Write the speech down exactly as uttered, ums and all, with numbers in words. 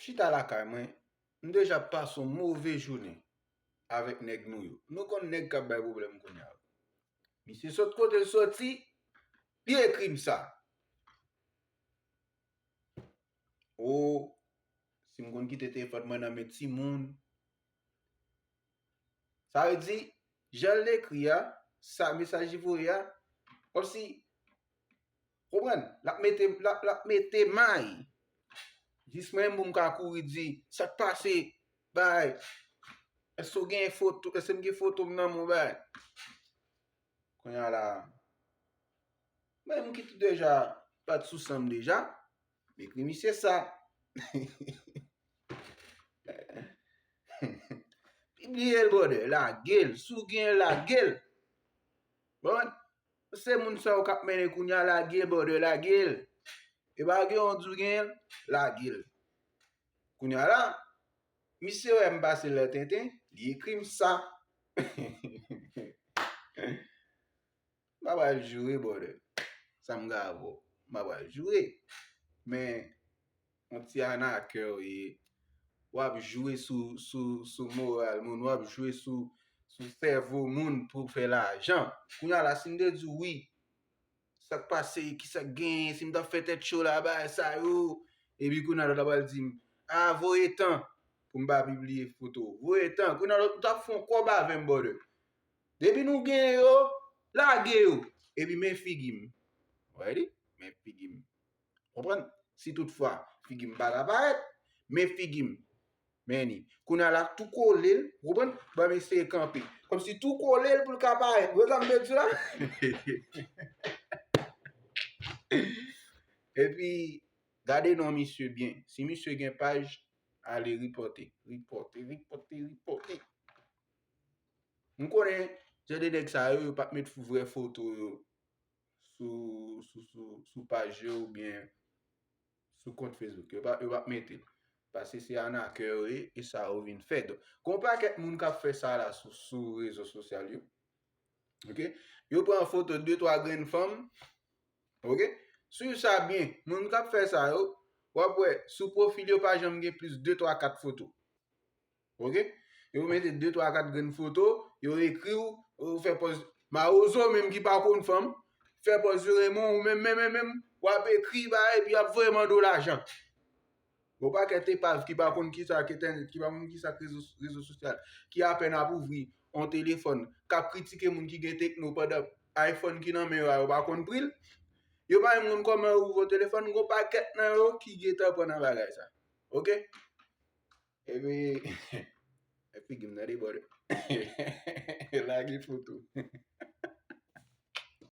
Chita lakay mwen, m deja pase yon move jounen avèk nèg nou yo. Nou konn nèg k ap bay pwoblèm kounye a. Misye sot kote l soti, li ekri m sa. O, si m konn kite telefòn mwen nan men timoun. Sa vle di, jan l ekri a, sa mesaj li voye a, kòmsi, konprann, l ap mete, l ap, l ap mete may. Jis mwen menm pou m ka kouri di, sa k pase, bay, èske w gen foto, èske m gen foto m nan men w, bay. Kounye a la, mwen menm ki t deja pa t sou san m deja, m ekri misye sa. Pibliye l, brother, lage l. Si w gen l, lage l. Bon, se moun sa yo k ap mennen kounye a, lage l, brother, lage l. E pa gen yon di w gen l, lage l. Kounye a la, misye wè m pase lè tenten, li ekri m sa. M pa pral joure, brother. Sa m gen avè w. M pa pral joure. Men, yon ti anakè w ye. W ap jwe sou, sou, sou moral moun. W ap jwe sou, sou sèvo moun pou w fè lajan. Kounye a la, si m te di w wi, sa k pase, kisa k genyen, si m t ap fè tèt cho la, bagay sa yo. Epi kounye a lòt la pral di m, a, voye tan pou m pa pibliye foto. Voye tan. Kounye a lòt, ou t ap fè yon kòb avè m, brother. Depi nou genyen yo, lage yo. Epi men figi m. Ou wè li? Men figi m. Konprann? Si toutfwa figi m pa ta parèt, men figi m. Men li. Kounye a la, tou kole l, konprann? Ban m eseye kanpe. Kòmsi tou kole l pou l ka parèt. Ou wè sa m vle di la? Epi, gade non misye byen. Si misye gen paj, ale ripòte. Ripòte, ripòte, ripòte. M konnen, jan de nèg sa yo, yo p ap met vrè foto yo sou, sou, sou, sou paj yo oubyen sou kont Facebook. Yo p ap, yo p ap mete l. Paske se anakè yo ye, e sa yo vin fè. Donk, gen yon pakèt moun k ap fè sa la sou, sou rezo sosyal yo. Ok? Yo pran foto de twa grenn fanm. Ok? Swiv sa byen. Moun k ap fè sa yo, w ap wè, sou pwofil yo pa janm gen plis de twa kat foto. Ok? Yo mete de twa kat grenn foto, yo ekri w, ou fè pòz. Mawozo menm ki pa konn fanm, fè pòz yo renmen w, ou menm, menm, menm, menm, w ap ekri, bay, epi y ap voye mande w lajan. Gon pakèt epav ki pa konn kisa k entènèt, ki pa konn kisa k rezo, rezo sosyal, ki apèn ap ouvri yon telefòn, k ap kritike moun ki gen tekno pandan iPhone ki nan men yo a, yo pa konn pri l. Yo pa menm konn kòman yo ouvri yon telefòn, gon pakèt nan yo ki gentan pran nan bagay sa. Ok? Epi, epi figi m nan debòde. Lage foto.